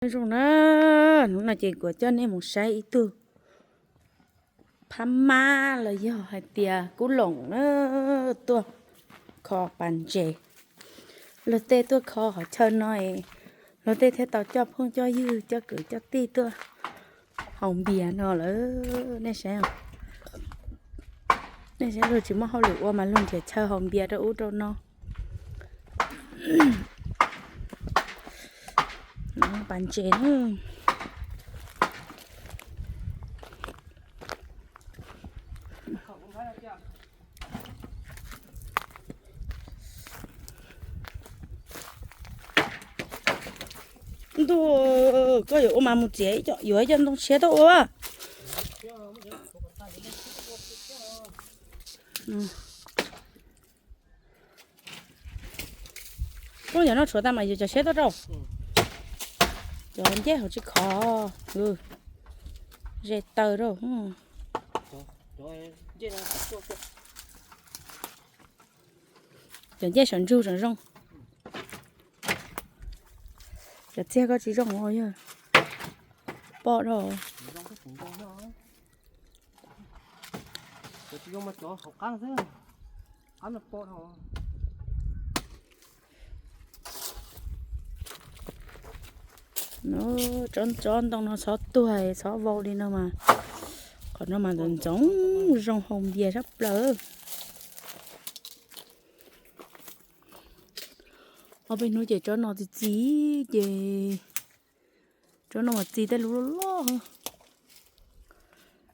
Nyob zoo na, hnub no ces kuv coj nej mus saib ib tug phab mab los yog hais tias kub loom na, tuaj kho pas ntses. Luag tej tuaj kho qhov chaw no, luag tej thiaj tau coj phooj coj ywg coj kwv coj tij tuaj haus npias no lawm. Nej saib, nej saib luag tsis muaj hauj lwm ua mas luag nrhiav chaw haus npias rau ub rau no. Pas ntses na. Ntuj, koj yuav ua mas mus txiav yuav ib co ntoo tshiab tuaj ua. Koj yog no tshuav tag mas yuav cov tshiab tuaj rau. Cov ncej hauv tsis khov, ze taw rau. Cov ncej saum ntsug saum zoo. Cov txiag koj tsis zoo os, yog pom rau. Tsob ntoo no txhob tuag txhob vau li no mas, qhov no mas ntxoov zoo haus npias sab plaws. Ob peb hnub ces tsob no txi txiv ces, tsob no mas txi tej lub loj loj.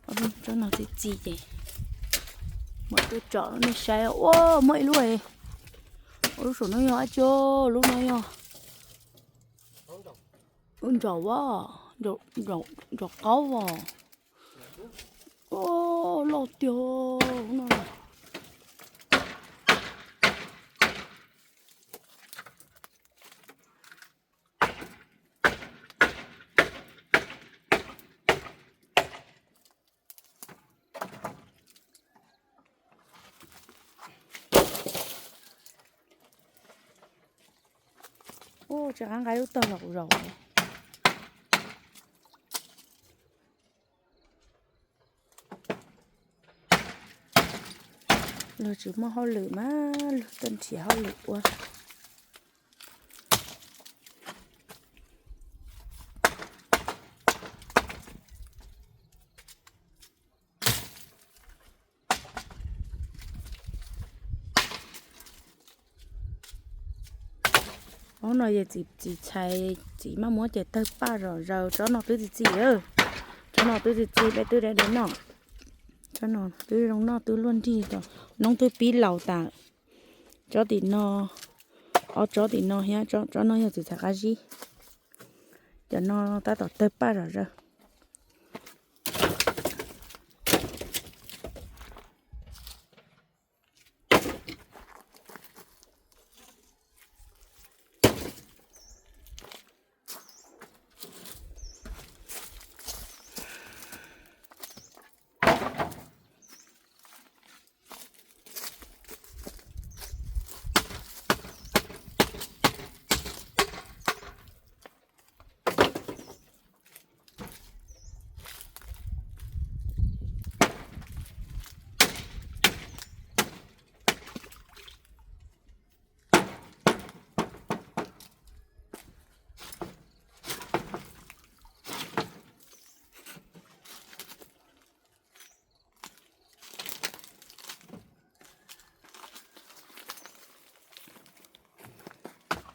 Ob peb hnub tsob no txi txi ces mam tuaj tsom nej saib. Ua muaj ib lub, ua lub saum no yog dab tsi? Lub no yog lub ntsaum, ntsaum qaub os. Ua loj tiag no. Ua tsis qab nqa lub tog los kuv zaum. Luag tsis muaj hauj lwm mas luag tuaj nrhiav hauj lwm ua. Ub no yog txiv txhais, txiv maj muab ces tawg paj zom zaws. Tsob no twb txi txi, tsob no twb txi txi peb twb dai dai noj. Tsob no twb zoo noj twb luaj nrig, noob twb pib laus tas. Tsob tim no, ob tsob tim no thiab tsob no yog txiv txhais qab zib. Cov no tab tom tawg paj zom zaws.